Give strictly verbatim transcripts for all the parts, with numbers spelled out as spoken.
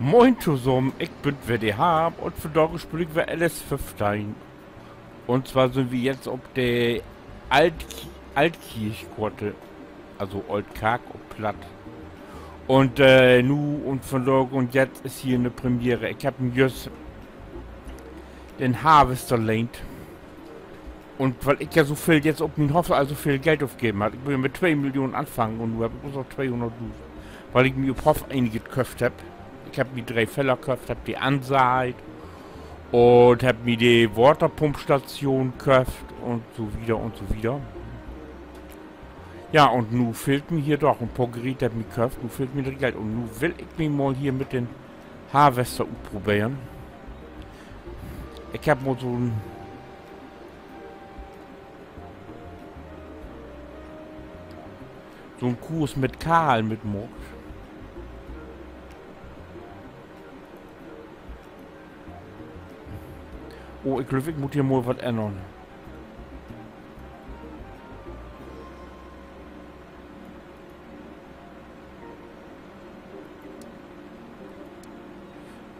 Moin tosamen, ik bün weer de Harm un vandaag speel ik weer L S föffteihn. Un zwar sünd wi jetzt op de Alt-, Altkirchkoort, also Old Kark op Platt. Un, äh, nu un vandaag un jetzt is hier 'ne Premiere. Ik hebb mi jüst den Harvester lehnt. Un wiel ik ja so veel jetzt op mien Hoff, also veel Geld utgeven heff. Ik bün ja mit twee Millionen anfangen un nu hebb ik bloots noch tweehunnert, wiel ik mi op Hoff eniget köfft hebb. Ik hebb mi dree Feller köfft, hebb de anseiht un hebb mi de Waterpumpstation köfft un so wieder un so wieder. Ja, un nu fehlt mi hier doch en poor Geräte, hebb mi köfft, nu fehlt mi dat Geld. Un nu will ik mi mal hier mit den Harvester utproberen. Ik hebb mal so'n so'n Kurs mit Karl mitmaakt. Oh, ik glööv, ik mutt hier mal wat ännern.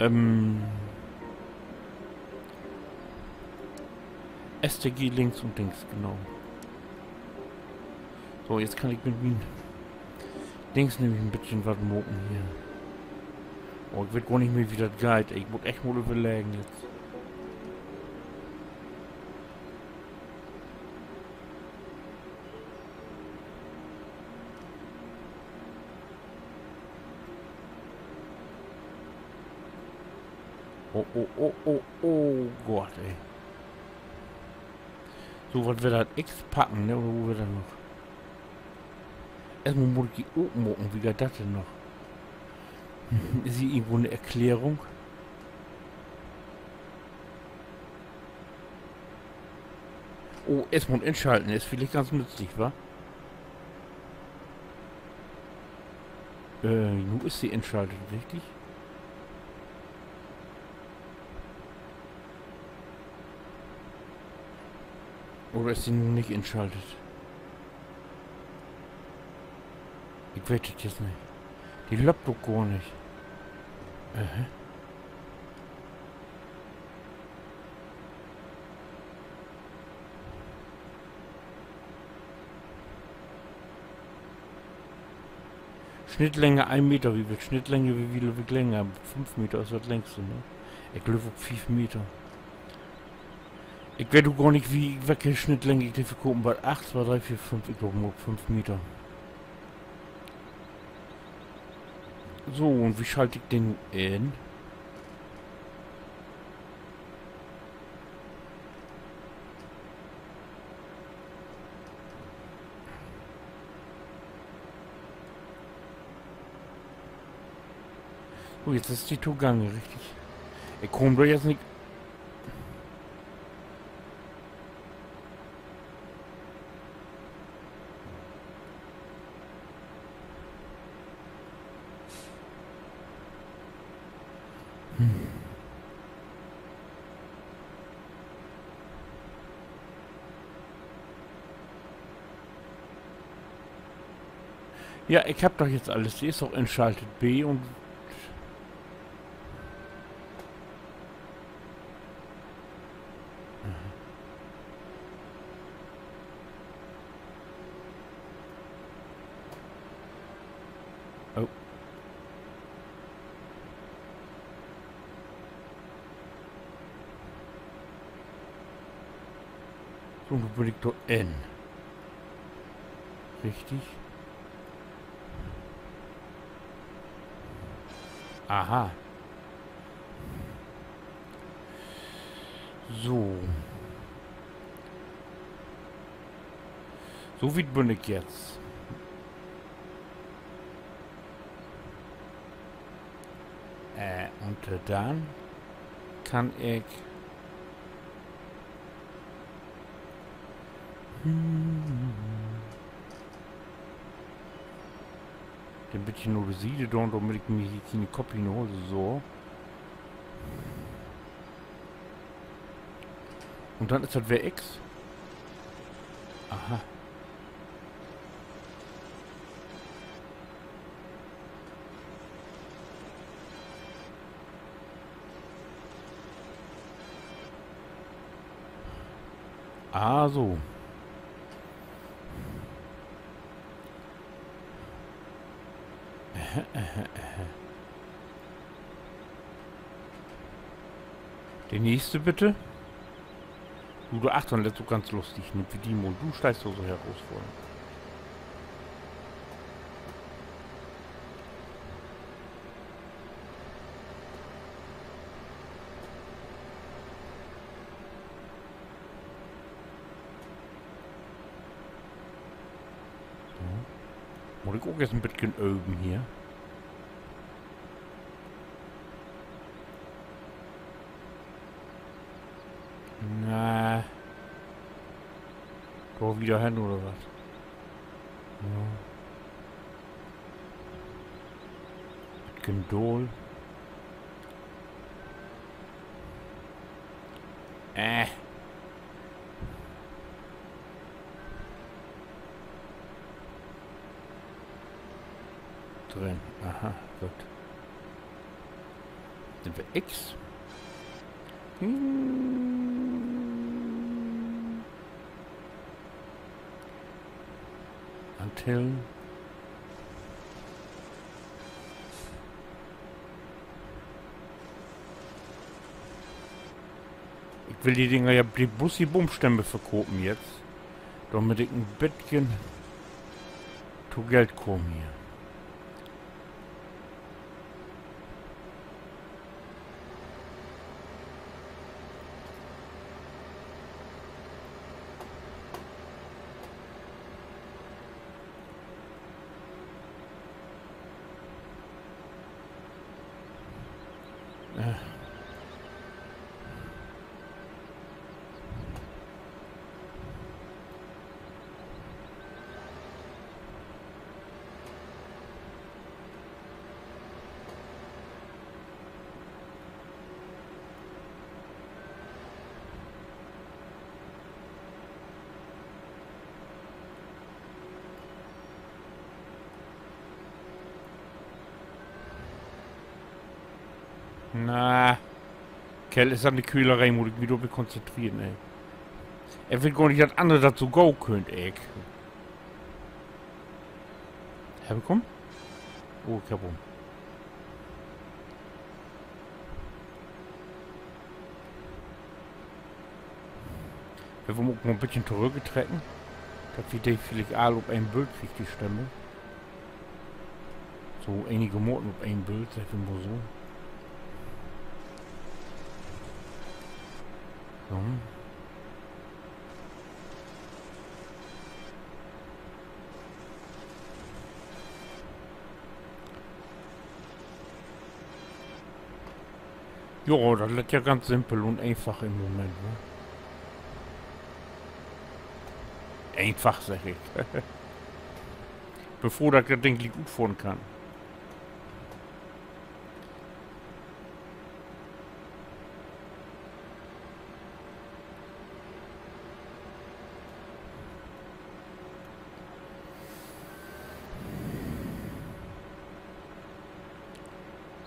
Ähm, S T G links un Dings, genau. So, jetzt kann ik mit mien Dings nämlich en bitjen wat maken hier. Oh, ik weet gor nich mehr, wie dat geiht. Ik mutt echt mal överleggen jetzt. Oh, oh, oh, oh, oh Gott, ey. So, wat weer dat? X packen, ne? Oder wo weer dat noch? Eerstmal mutt ik de opmaken, wie geiht dat denn noch? Is hier irgendwo 'ne Erklärung? Oh, eerstmal inschalten, is villicht ganz nützlich, wa? Äh, nu is se inschaltet, richtig? Oder is se nu nich inschaltet? Ik weet dat jetzt nich. De löppt ok gor nich. Aha. Schnittlänge een Meter, wi wiel Schnittlänge, wi wiel, wi länger? Fünf Meter is dat längste, ne? Ik glööv ok fief Meter. Ik weet ok gor nich, wie, welke Schnittlänge ik de verkopen will. Acht, twee, dree, veer, fünf, ik glööv mal fünf Meter. So, un wie schalt ik den nu in? Oh, jetzt is de togange, richtig. Ik kaam dor jetzt nich. Ja, ik hebb doch jetzt allens. De is doch inschaltet, B un Oh. So, nu bün ik dor in. Richtig? Aha. So. So wiet bün ik jetzt. Äh, un, äh, denn kann ik en bitjen na de Siede doon, dormit ik mi hier kien Kopp hinhaal, so. Un denn is dat weer X. Aha. Also. De nächste bitte. Du, dor achtern, dat is ok ganz lustig, ne? Wie de mal, du steihst dor so herausfordern. So. Mutt ik ok eerst en beten öven hier. Na. Dor wieder hen oder wat? Ja. Beten daal. Äh. Drin. Aha, goot. Sünd wi X? Hm. Antillen. Ik will de Dinger ja, de Bussi-Bumstämme verkopen jetzt, dormit ik en beten to Geld kaam hier. Na. Kerl, is dat 'ne Quäleree, mutt ik mi dor op konzentreren, ey. Ik weet gor nich, dat annere dat so gau köönt, ey. Heff ik hum? Oh, ik heff hum. Wenn wi ok mal en beten torügg trecken, dat wi de villicht all op een Bült kriegt, de Stämme. So enigermaten op een Bült, segg ik mal so. So. Jo, dat lett ja ganz simpel un eenfach in'n Moment, ne? Eenfach, segg ik. Bevör dat ik dat Ding gliek utfohren kann.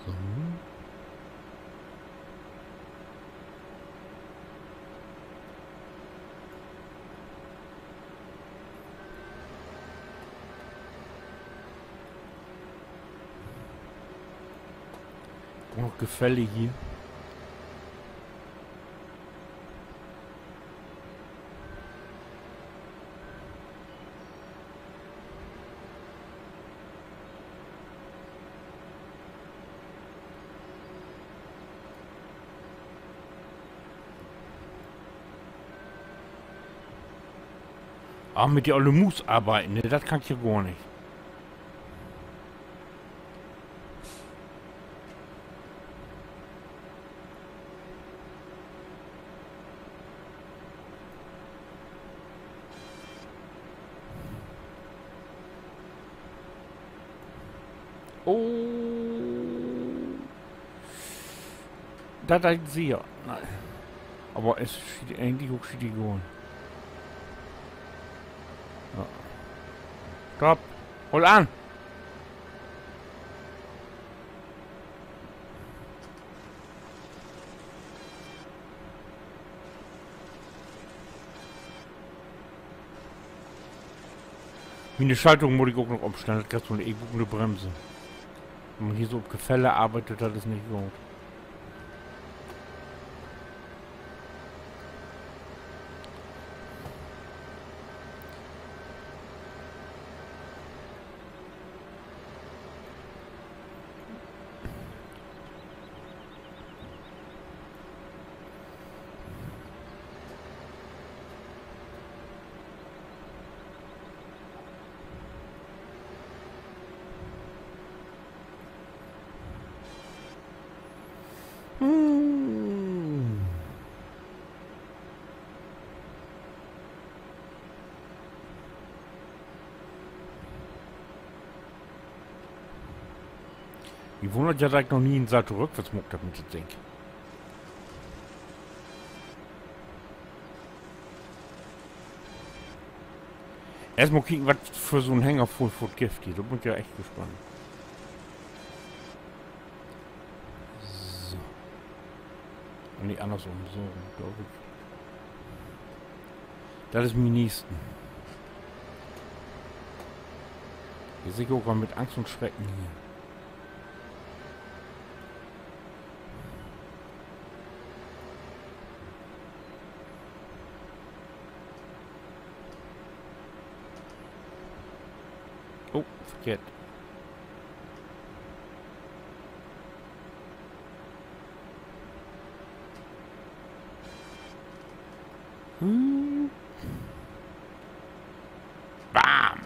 So. Noch Gefälle hier. Ah, mit de olle Muus arbeiden, ne, dat kann ik ja gor nich. Oh. Dat deit se ja. Nee. Aver is schiet egentlich ok schietegal. Ja. Stopp. Hool an! Miene Schaltung mutt ik ok noch ümstellen. Dat geiht so nich, ik bruuk 'ne Bremse. Wenn man hier so op Gefälle arbeidt, dat is nich goot. Hm. Mi wunnert ja, dat ik noch nie en Salto rückwärts maakt hebb mit dat Ding. Eerstmal kieken, wat för so'n Hänger vull Foot gifft hier. Dor bün ik ja echt gespannt. So. Nee, annersüm, so, glööv ik. Dat is mien Nächsten. De seht ok al mit Angst un Schrecken hier. Oh, verkehrt. Hm. Bam!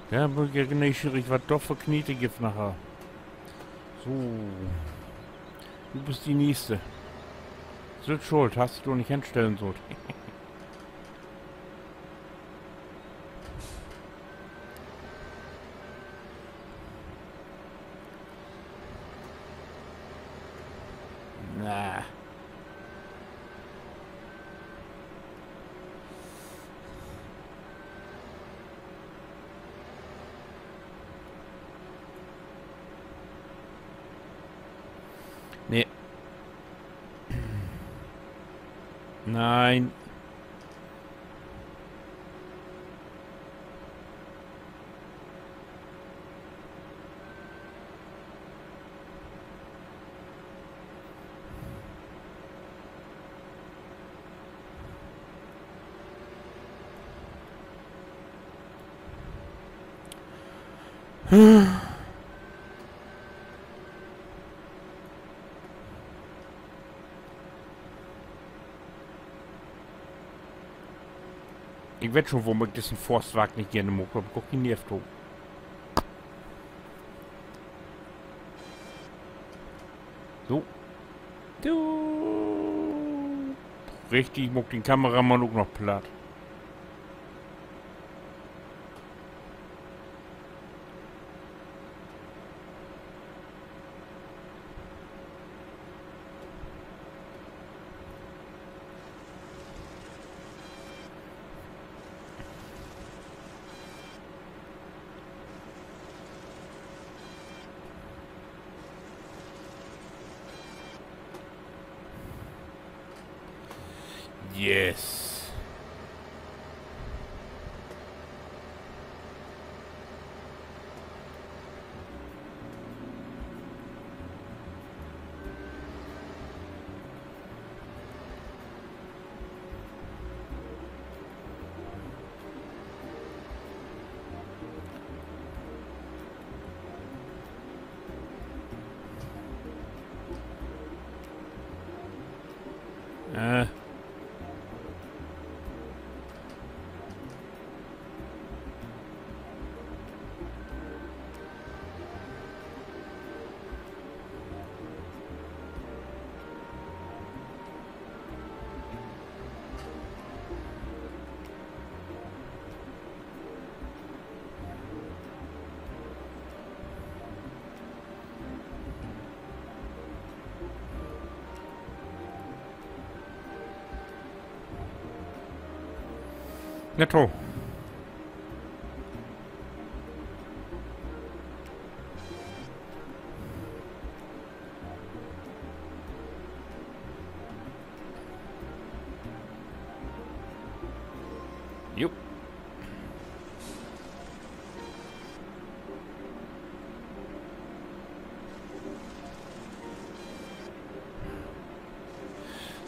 Ja, bün ik ja neeschierig, wat dat för Knete gifft naher. So. Du büst de Nächste. Sülvst schuld, hest di dor nich henstellen sullt. Na. Nee. Nein. Ik weet schon, worüm ik dissen Forstwagen nich geern mag. Hebb ik ok keen Nerv to. So. Du. Richtig, maak den Kameramann ok noch platt. Yes. Äh. Na to. Jo.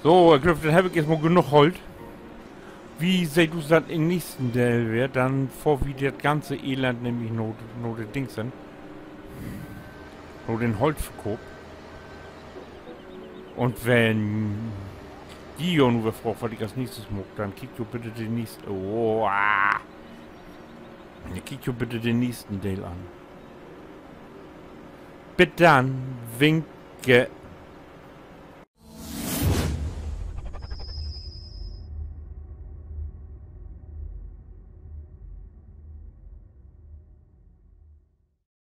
So, ik glööv, denn heff ik eerstmal genoog Holt. Wi seht us dat in'n nächsten Deel weer, denn fohrt wi dat ganze Elend nämlich na, na de Dings hen. Na den Holtverkoop. Un wenn ji jo nu weer fraagt, wat ik as nächstes maak, denn kiekt jo bitte den nächsten, oh, ah. Denn kiekt jo bitte den nächsten Deel an. Bit denn, winke.